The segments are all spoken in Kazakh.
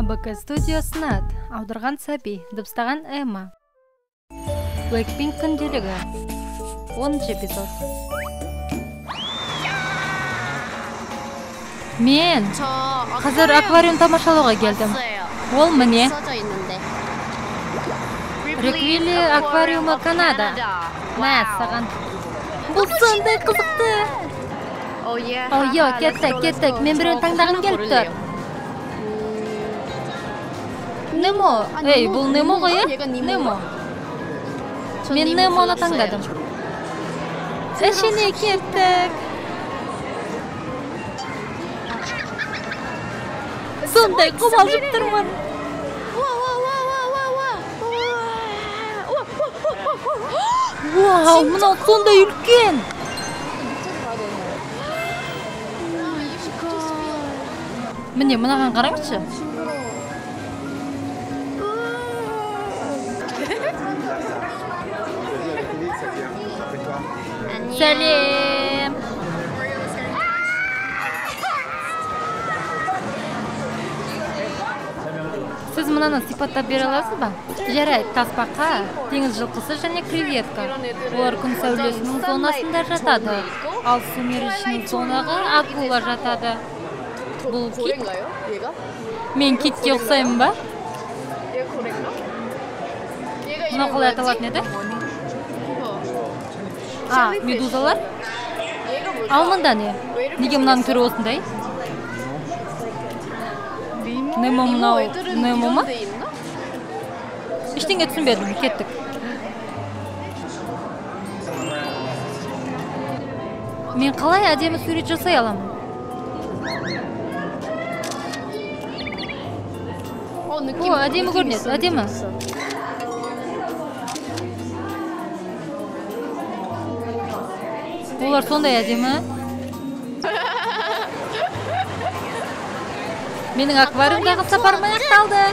АБК студия ұсынады. Аударған Сәби, дыбыстаған Эмма. Blackpink күнделігі. 10 эпизод. Мен қазір аквариум тамашалауға келдім. Ол міне. Риквилли аквариумы Канада. Мә, саған. Бұл сондай қызықты. Ой, кеттік, кеттік. Мен біреуін таңдағым келіп тұр. Немо. Ей, бұл Немо ғой, е? Немо. Мен Немоны таңдадым. Ішіне кеттік. Сондай қобалжып тұрмын. Вау, мынау сондай үлкен. Міне, мынаған қараңызшы. Сәлем. Сіз мынаны сипаттап бере аласыз ба? Жарайды, тасбақа, теңіз жылқысы және креветка. Олар күн сәулесінің зонасында жатады. Ал сумеречный зонаға акула жатады. Бұл кит? Мен китке ұқсаймын ба? Мынау қалай аталатын еді? А, медузалар? Ал мында не? Неге мынаның түрі осындай? Немо мынау Немо ма? Ештеңе түсінбедім, кеттік. Мен қалай әдемі сурет жасай аламын? О, әдемі көрінеді, әдемі. Олар сондай әдемі. Менің аквариумдағы сапарым аяқталды.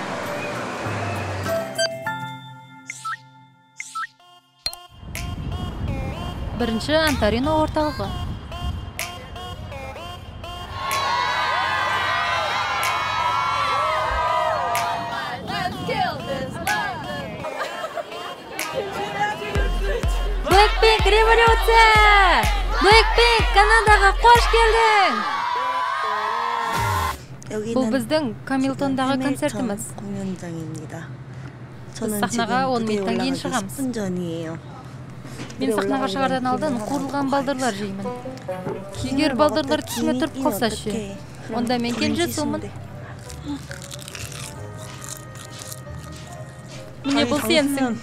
Бірінші Онтарио орталығы. Blackpink революция! Blackpink Канадаға қош келдің! Бұл біздің Камилтондағы концертіміз. Біз сахнаға 10 минуттан кейін шығамыз. Мен сахнаға шығардан алдын қуырылған балдырлар жеймін. Егер балдырлар тісіме тұрып қалса ше, онда мен кенже сумын. Міне, бұл сенсің.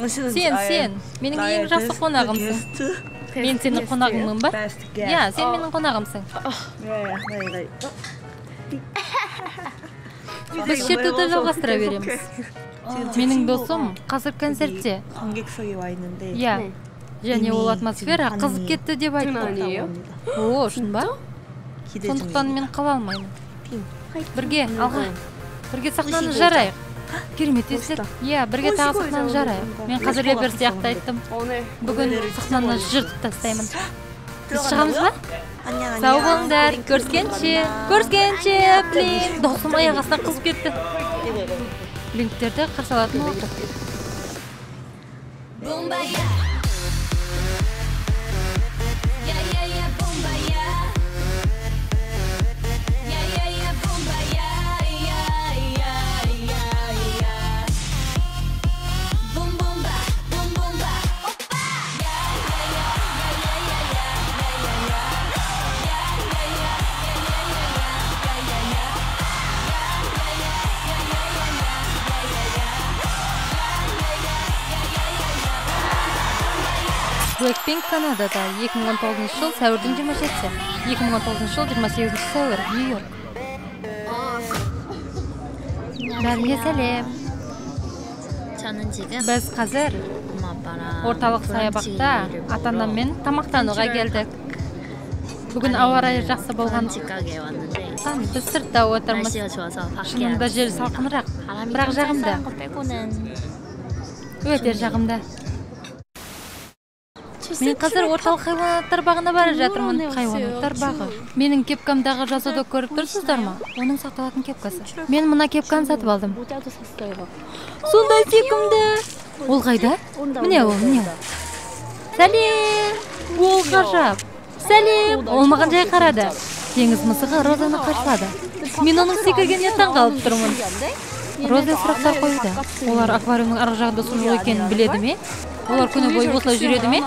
Сен, сен, менің ең жақсы қонағымсың. Мен сенің қонағыңмын ба? Иә, сен менің қонағымсың. Біз шертуді жалғастыра береміз. Менің досым қазір концертте. Иә, және ол атмосфера қызып кетті деп айтты. О, шын ба? Сондықтан мен қала алмаймын. Бірге, алға. Бірге сахнаны жарайық. Керемет естіледі. Иә, бірге тағы сахнаны жарайық. Мен қазір рэпер сияқты айттым. Бүгін сахнаны жыртып тастаймын. Біз шығамыз ба? Сау болыңдар. Көріскенше. Көріскенше, Блинк. Досым аяқ астынан қызып кетті. Блинктерді қарсы алатын уақыт. Blackpink Канадада 2019 жыл сәуірдің 27-сі, 2019 жыл 28 сәуір, Нью-Йорк. Бәріне сәлем. Біз қазір орталық саябақта ата-анаммен тамақтануға келдік. Бүгін ауа райы жақсы болғандықтан біз сыртта отырмыз. Шынында жел салқынырақ, бірақ жағымды. Өте жағымды. Мен қазір орталық хайуанаттар бағына бара жатырмын. Хайуанаттар бағы. Менің кепкамдағы жазуды көріп тұрсыздар ма? Оның сақталатын кепкасы. Мен мына кепканы сатып алдым. Сондай сүйкімді. Ол қайда? Міне ол, міне ол. Сәлем! Ол ғажап. Сәлем! Ол маған жай қарады. Теңіз мысығы Розаны қарсылады. Мен оның секіргеніне таңғалып тұрмын. Роза сұрақтар қоюда. Олар аквариумның арғы жағында су жоқ екенін біледі ме? Олар күні бойы осылай жүреді ме?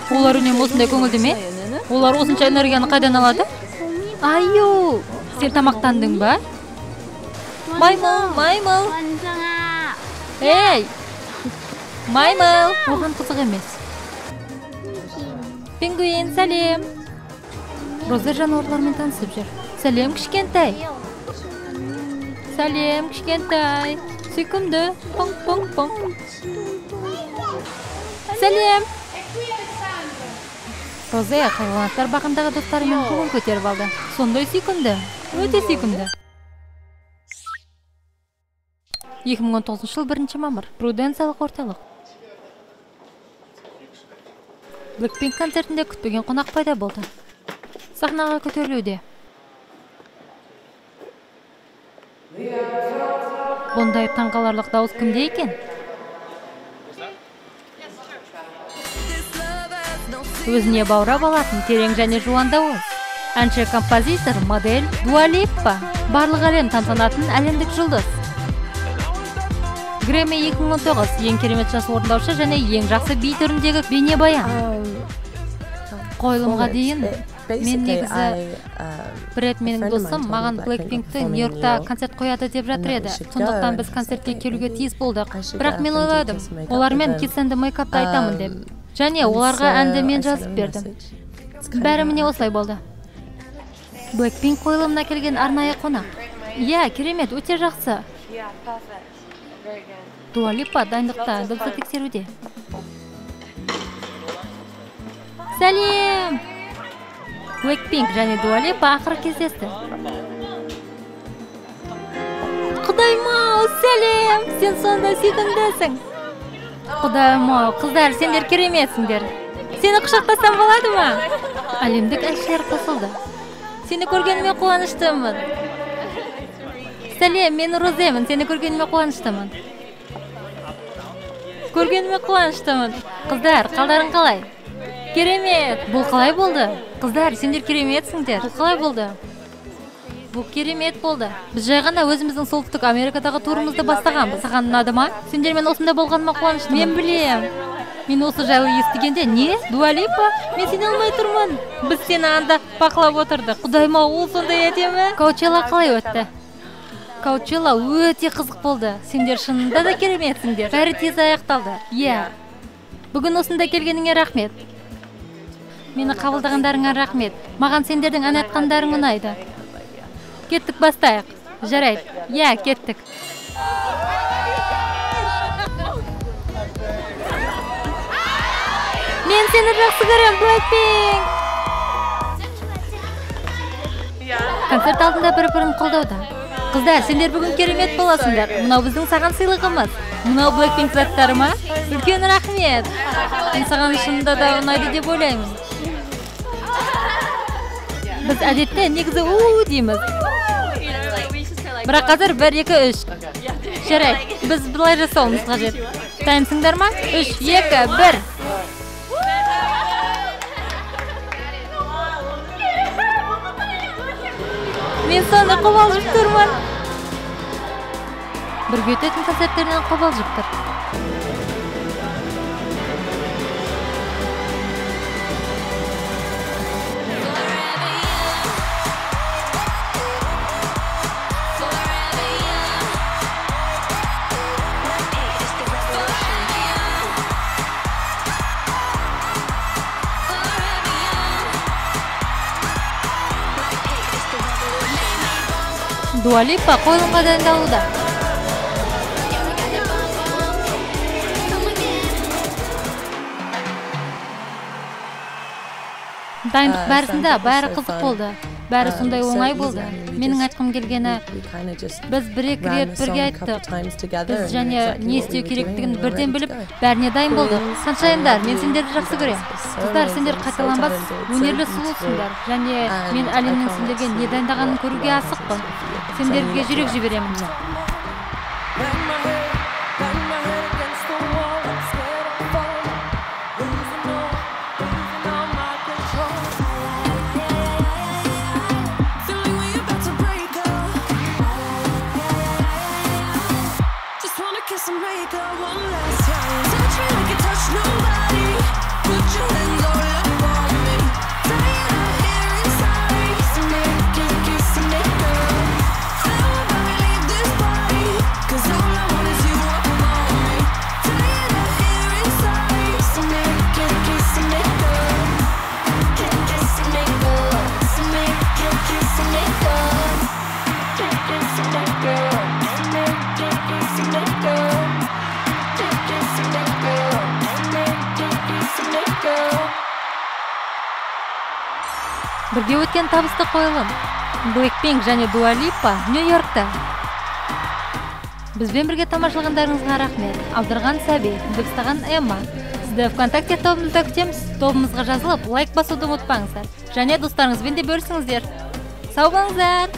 Олар үнемі осындай көңілді ме? Олар осынша энергияны қайдан алады? Аю! Сен тамақтандың ба? Маймыл, маймыл! Ей! Маймыл! Оған қызық емес. Пингвин, сәлем! Роза жануарлармен танысып жүр. Сәлем, кішкентай! Сәлем, кішкентай! Сүйкімді! Пың-пың-пың! Сәлем! Роза хайуанаттар бағындағы достарымен көңіл көтеріп алды. Сондай сүйкімді, өте сүйкімді. 2019 жыл 1 мамыр. Пруденциялық орталық. Blackpink концертінде күтпеген қонақ пайда болды. Сахнаға көтерілуде. Бұндай таңқаларлық дауыс кімде екен? Өзіне баурап алатын терең және жуан дауыс. Әнші, композитор, модель Дуа Липа. Барлық әлем тамсанатын әлемдік жұлдыз. Грэмми 2019 ең керемет жас орындаушы және ең жақсы би түріндегі бейнебаян. Қойылымға дейін мен негізі бір рет менің досым маған Blackpink'ті Нью-Йоркта концерт қояды деп жатыр еді. Сондықтан біз концертке келуге тиіс болдық. Бірақ мен ойладым, олармен Kiss and Make-up'ты айтамын деп. Және оларға әнді мен жазып бердім. Бәрі міне осылай болды. Blackpink қойылымына келген арнайы қонақ. Иә, керемет, өте жақсы. Дуа Липа дайындықта дыбысты тексеруде. Сәлем! Blackpink және Дуа Липа ақыры кездесті. Құдайым-ау, сәлем! Сен сондай сүйкімдісің. Құдайым-ау, қыздар, сендер кереметсіңдер. Сені құшақтасам болады ма? Әлемдік әншілер қосылды. Сені көргеніме қуаныштымын. Сәлем, мен Роземін, сені көргеніме қуаныштымын. Көргеніме қуаныштымын. Қыздар, қалдарың қалай? Керемет! Бұл қалай болды? Қыздар, сендер кереметсіңдер. Бұл қалай болды? Бұл керемет болды. Біз жай ғана өзіміздің Солтүстік Америкадағы турымызды бастағанбыз. Саған ұнады ма? Сендермен осында болғаныма қуаныштымын. Мен білем. Мен осы жайлы естігенде, не? Дуа Липа? Мен сене алмай тұрмын. Біз сені анда бақылап отырдық. Құдайым-ау, ол сондай әдемі. Коучелла қалай өтті? Коучелла өте қызық болды. Сендер шынында да кереметсіңдер. Бәрі тез аяқталды. Иә. Бүгін осында келгеніңе рахмет. Мені қабылдағандарыңа рахмет. Маған сендердің ән айтқандарың ұнайды. Кеттік, бастайық. Жарайды. Иә, кеттік. Мен сені жақсы көрем, Blackpink! Концерт алдында бір-бірін қолдауда. Қыздар, сендер бүгін керемет боласыңдар. Мынау біздің саған сыйлығымыз. Мынау Blackpink заттары ма? Үлкен рахмет. Мен саған шынында да ұнайды деп ойлаймын. Біз әдетте негізі у дейміз. Бірақ қазір 1, 2, 3. Жарайды, біз былай жасауымыз қажет. Дайынсыңдар ма? 3, 2, 1. Мен соны қобалжып тұрмын. Бірге өтетін концерттерінен қобалжып тұр. Дуа Липа қойылымға дайындалуда. Дайындық барысында бәрі қызық болды. Бәрі сондай оңай болды. Менің айтқым келгені, біз бір-екі рет бірге айттық. Біз және не істеу керектігін бірден біліп, бәріне дайын болдық. Саншайндар, мен сендерді жақсы көрем. Қыздар, сендер қайталанбас өнерлі сұлусыңдар. Және мен әлемнің сендерге не дайындағанын көруге асықпын. Сендерге жүрек жіберемін. Бірге өткен табысты қойылым. Blackpink және Дуа Липа Нью-Йоркта. Бізбен бірге тамашалағандарыңызға рахмет. Алдырған Сәби, дыбыстаған Эмма. Сізді ВКонтакте тобымызда күтеміз. Тобымызға жазылып, лайк басуды ұмытпаңыздар. Және достарыңызбен де бөлісіңіздер. Сау болыңыздар!